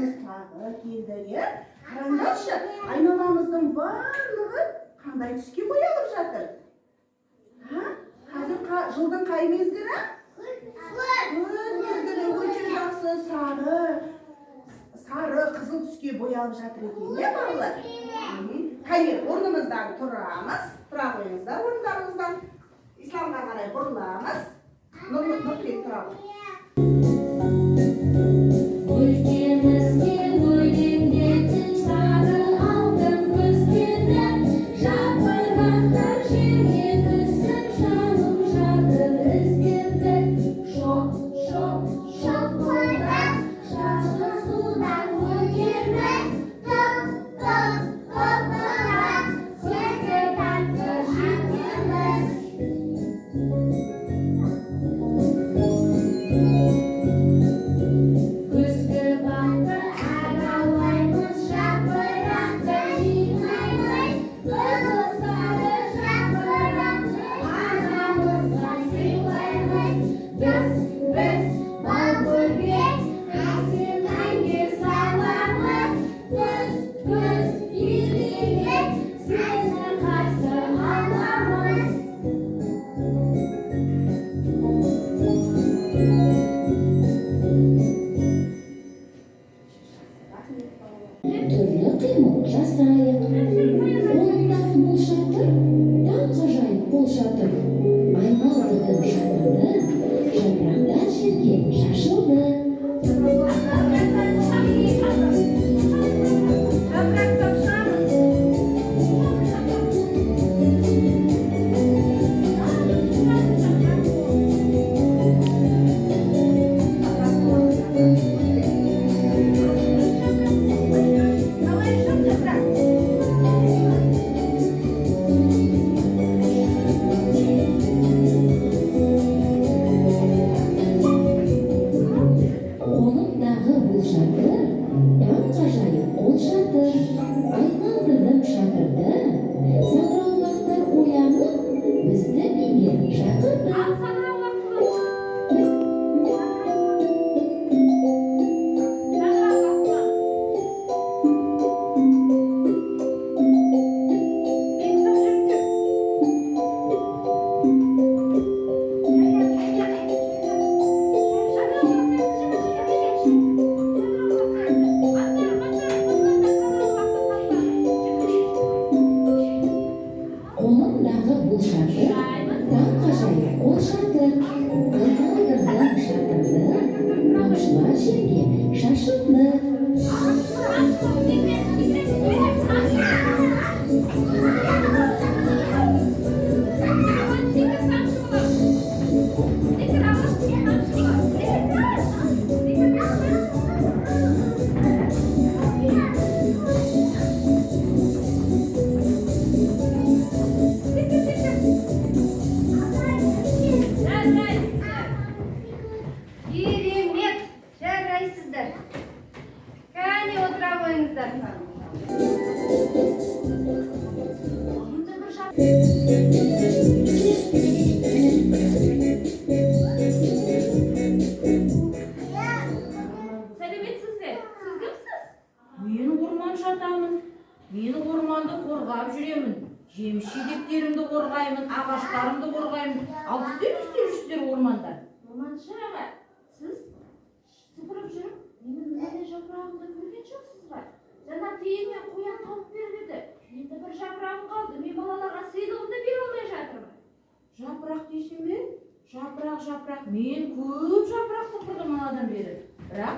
Жазымыз тағы келді, иә? Қараңдаршы, айналамыздың барлығы қандай түске боялып жатыр? А? Қазір жылдың қай мезгілі? Күз мезгілі өте жақсы сары, сары, қызыл түске боялып жатыр екен, иә, балалар? Қане, орнымыздан тұрамыз. Тұра қойыңыздар орындарыңыздан. Исламға қарай бұрыламыз. Нұрлыбек, тұра ғой. Өлкемізге өлеңдетіп сары алтын күз келді, жапырақтар жерге түсіп жанып жатыр іздерді. Шоқ, шоқ, шоқпылдап шашын судан өтерміз, тоқ, тоқ, тоқтырап күзгі тәтті жетерміз. Күзгі бақты аралаймыз, жапырақты жинаймыз, қызыл сары жапырақты анамызға сыйлаймыз. Біз, біз бал бөбек әсем әнге саламыз, күз, күз билеп сені қарсы аламыз. Рахмет, балалар. Түрлі қимыл жасайық. Қолыңдағы бұл шатыр, таңғажайып қолшатыр. Айналдырдым шатырды, жапырақтар жерге шашылды. Жапырақ шапшамыз. Қалай ұшады жапырақ? Қолымдағы бұл шатыр, таңғажайып қолшатыр. Айналдырдым шатырды, саңырауқұлақтар оянып, бізді биге шақырды. Ал саңырауқұлақ туралы. Саңырауқұлақ туралы. Мен ұқсап жүріңдер. Қолымдағы бұл шатыр, таңғажайып қолшатыр. Айналдырдым шатырды, тамшылар жерге шашылды. Керемет, жарайсыздар. Кәне, отыра қойыңыздар. Енді бір Сәлеметсіз бе? Сіз кімсіз? Мен орманшы атамын. Мен орманды қорғап жүремін. Жеміс жидектерімді қорғаймын, ағаштарымды қорғаймын. Ал сіздер не істеп жүрсіздер орманда? Орманшы аға, сіз сыпырып жүріп, менің мынандай жапырағымды көрген жоқсыз ба? Жаңа тиын мен қоян тауып беріп еді. Енді бір жапырағым қалды. Мен балаларға сыйлығымды бере алмай жатырмын. Жапырақ дейсің бе? Жапырақ, жапырақ. Мен көп жапырақ сыпырдым манадан бері. Бірақ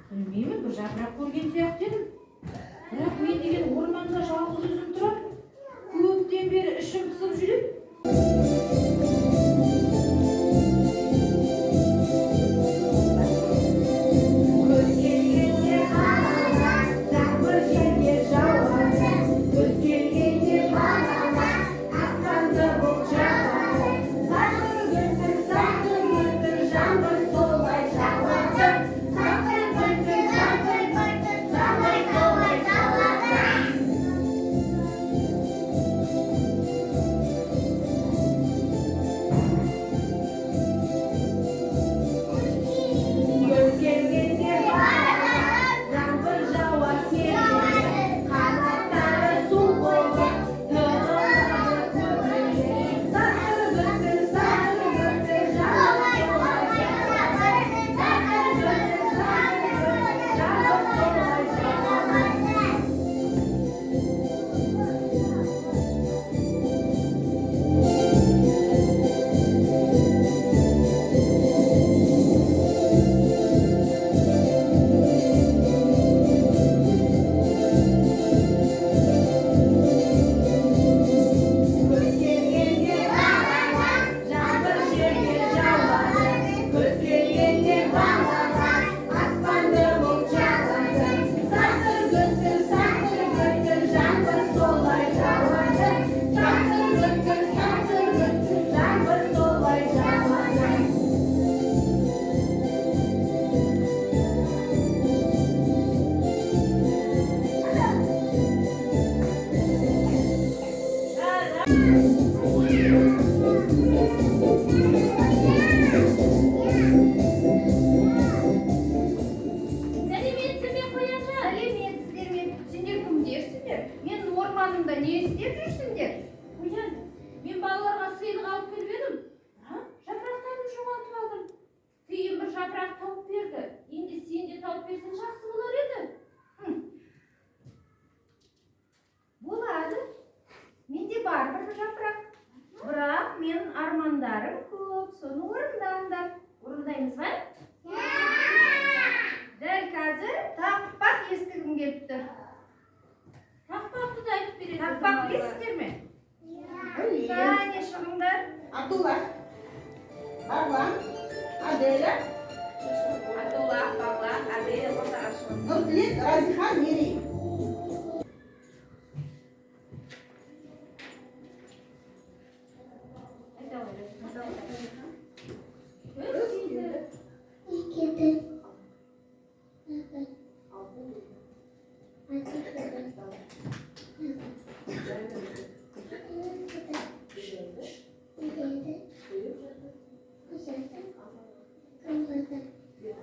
білмеймін, бір жапырақ көрген сияқты едім. Бірақ мен деген орманда жалғыз өзім тұрамын. Көптен бері ішім пысып жүреді. Күз келгенде балалар, жаңбыр жерге жауады. Күз келгенде балалар, аспанды бұлт жабады. Сақыр күтір, сақыр күтір, жаңбыр солай жауады. Сақыр күтір, сақыр күтір, жаңбыр солай жауады. не істеп жүрсіңдер? Қоян, мен балаларға сыйлық алып келіп едім. Бірақ жапырақтарын жоғалтып алдым. Тиын бір жапырақ тауып берді. Енді сен де тауып берсең, жақсы болар еді. Болады. Менде бар бір жапырақ. Бірақ менің армандарым көп, соны орындаңдар. Орындаймыз ба? Дәл қазір тақпақ естігім келіп тұр. Тақпақты да айтып береді. Тақпақ білесіздер ме? Білеміз. Кәне, шығыңдар. Абдулла, Бағлан, Аделя, Абдулла, Бағлан, Аделя, ортаға шығыңдар. Нұртілек, Разихан, Мерей. Айта ғой. Көз келді. Кетті.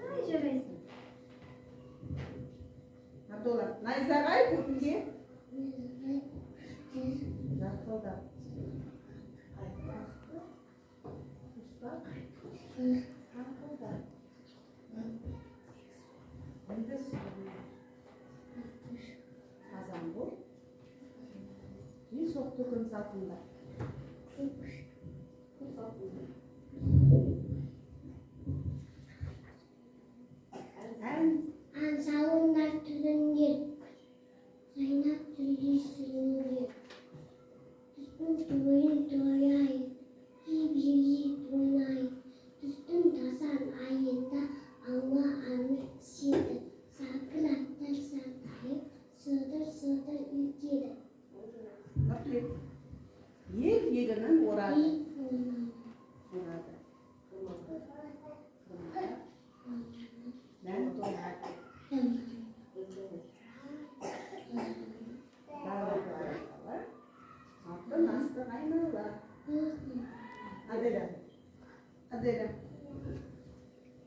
Ай, жарайсың. Абдулла, найзағай көкке жарқылдап. Таңқылдап. Енді су. Қазан бұл. Жел соқты күн салқында. Күн салқында. Ән. Ән салыңдар, түріңдер, жайнап сөйлейсіңдер. Түстің тойын тояйық, жеп жеп ойнайық. Түстің тасан айында алма анық піседі. Сакыраттар сантайып, сыдыр сыдыр етеді. Нұртілек. Ел егінін орады. Орады. Қырманда. Дән толады. Дала, дала. Алтын астық айнала. Аделя. Аделя.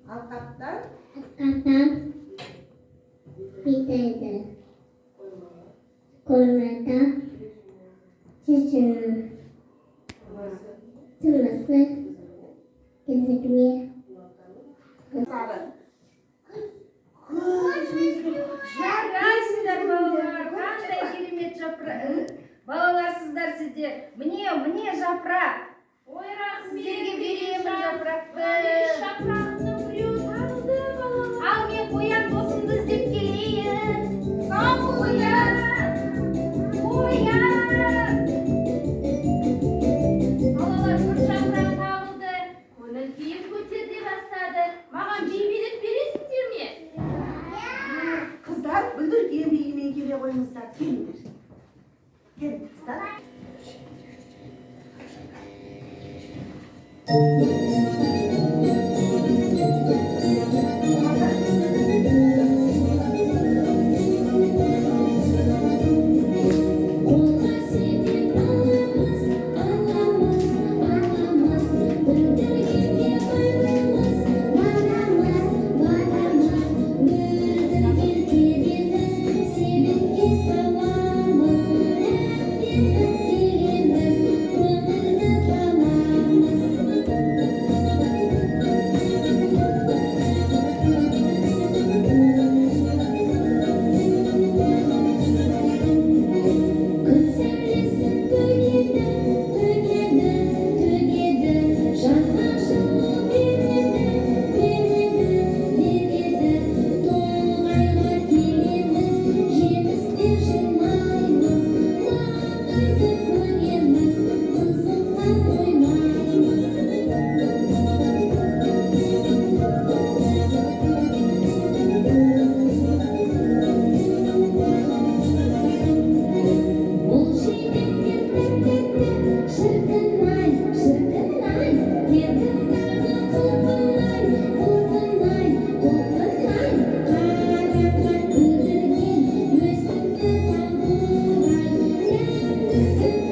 Алқаптан Алқаптан бидайды қоймада жүзім тынысы кезігіне. Сары. Күз мезгілі. Жарайсыңдар, балалар. Қандай керемет жапырақ. Балаларсыздар сіздер. Міне, міне жапырақ. Ой, рахмет. Сіздерге беремін жапырақты. Жапырағымның біреуі табылды, балалар. Ал мен қоян досымды іздеп келейін. Сау болыңыз. Қоян! Балалар, бір жапырақ табылды. Көңіл күйім көтеріле бастады. Маған би билеп бересіңдер ме? Қыздар, бүлдірген биімен келе қойыңыздар. Келіңдер. Кел, қыздар. Қолға себет аламыз, аламыз, аламыз. Бүлдіргенге барамыз, барамыз, барамыз. Бүлдірген тереміз, себетке саламыз. Әбден үптелеміз, көңілді табамыз. Күн сәулесін төгеді, төгеді, төгеді, жанға жылу береді, береді, береді. Тоғайға келеміз, жемістер жинаймыз, лақайтып көреміз, қызықтап ойнаймыз. Бұл жидектер тәп-тәтті, шіркін-ай, шіркін-ай, тердім тағы құлпынай, құлпынай, құлпынай. Қарақат бүлдірген, өсіпті тамбурай, дәмдісі.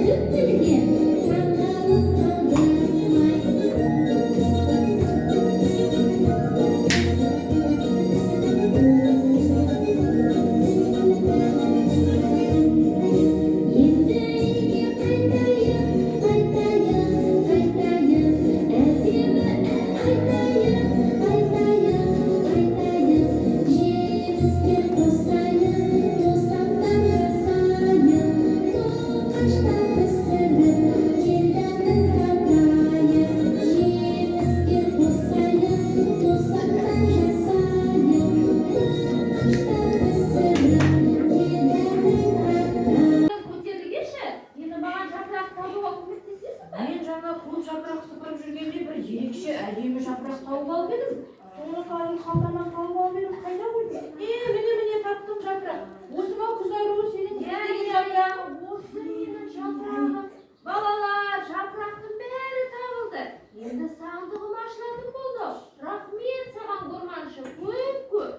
жапырақ сыпырып жүргенде бір ерекше әдемі жапырақ тауып алып едім. Соны қазір қалтама салып алып едім, қайда қойдым? Е, міне, міне, таптым жапырақ. Осы ма, күз аруы, сенің Иә, іздеген иә, жапырағың? иә, осы менің жапырағым. Балалар, жапырақтың бәрі табылды. Енді сандығым ашылатын болды. Рахмет саған, орманшы, көп көп.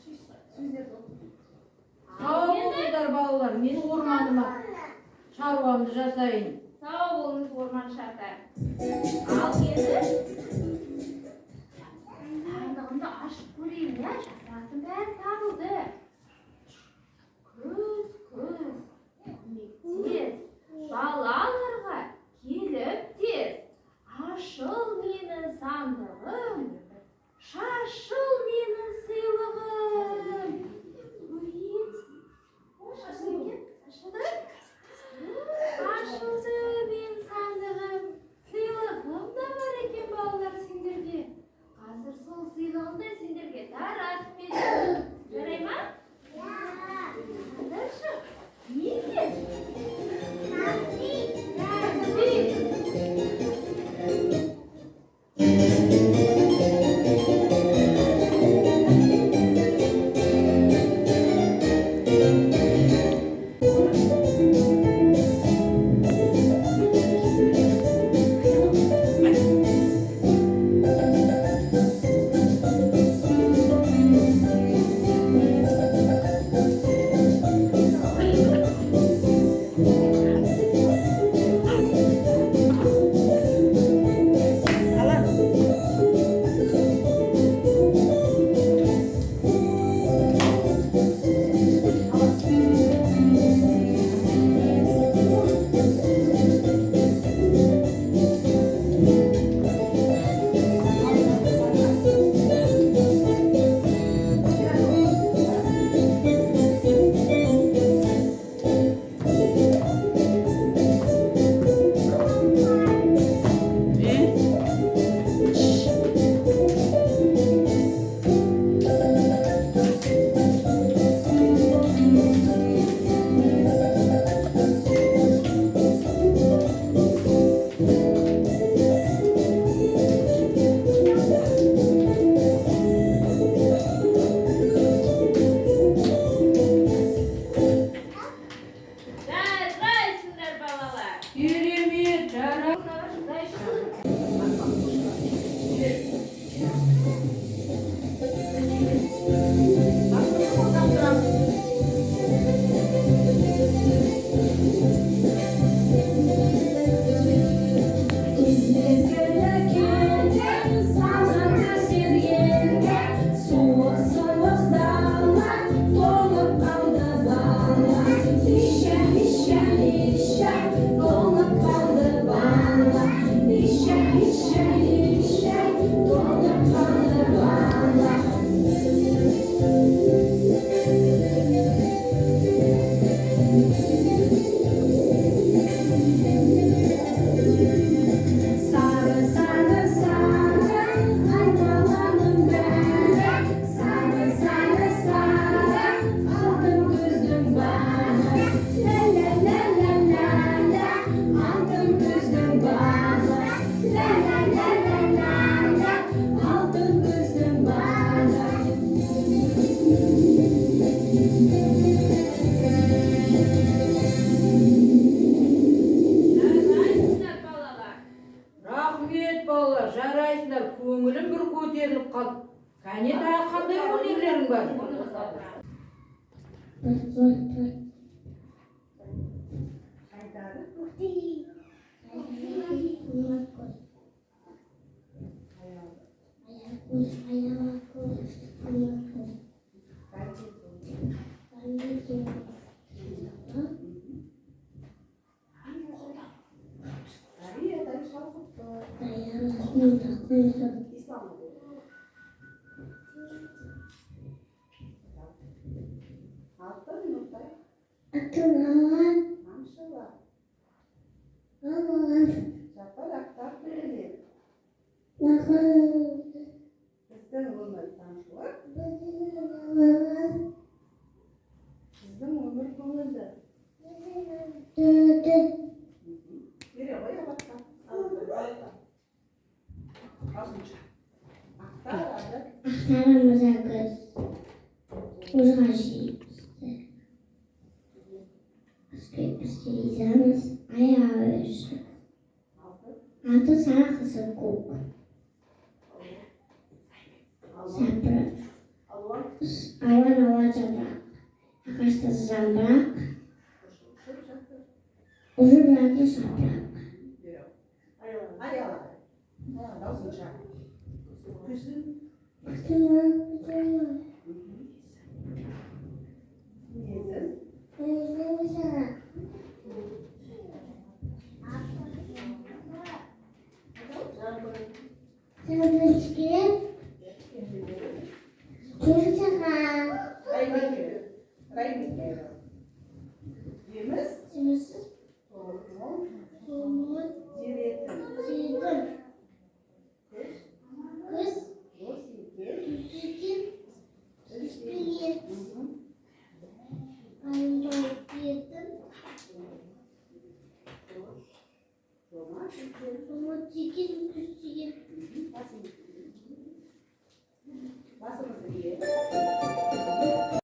Сөздерді оқы. Сау болыңыздар, балалар, мен орманыма шаруамды жасайын. Сау болыңыз, орманшы ата. Ал енді сандығымды ашып көрейін, иә, жапырақтың бәрі табылды. Күз, күз, көмектес, балаларға келіп тез. Ашыл менің сандығым, шашыл менің сыйлығым. Көрейін. Ашылды екен? Ашылды? Ашылды мен сандығым. Сыйлығым да бар екен, балалар, сендерге. Қазір сол сыйлығымды сендерге таратып беремін. Жарай ма? Қараңдаршы, не екен? Кәмпит. Жарайсыңдар, балалар. Керемет, жарай. Дальше. Басымызды қолдап тұрамыз. Күз мезгілі келді, салқын әсер елге, суық, суық дала, тоңып қалды бала. Ища, ища, ища, тоңып қалды бала. Ища, ища, ища, тоңып қалды бала. Сары, сары, сары, айналаның бәрі. Сары, сары, сары, алтын күздің бағы. Ля ля ля ля ля ля, алтын күздің бағы. Ля ля ля ля ля ля, алтын күздің бағы. Жарайсыңдар, балалар. Рахмет, балалар, жарайсыңдар. Көңілім бір көтеріліп қалды. Кәне, тағы қандай өнерлерің бар? Бір, бір, бір. Айдары. Аяғы көз, аяғы көз, аяғы көз. Бәрекелді. Дария, Дариша оқыпты. Ислам оқыды. 6 минуттай тамшылар. Жапырақтар төгілер. Біздің өмір тамшылар. Біздің өмір көңілді. Бере ғой, абатқа. Қозға жейміз. Біз ризамыз. Аяғы үш. Алты сары, қызыл, көк. Жапырақ. Ауан, ауа, жапырақ. Ағашта жапырақ. Ұшып жатыр жапырақ. Аяла. Дауысын шығар. Күздің Күтімі, несі? Күтімі. Жапырақ.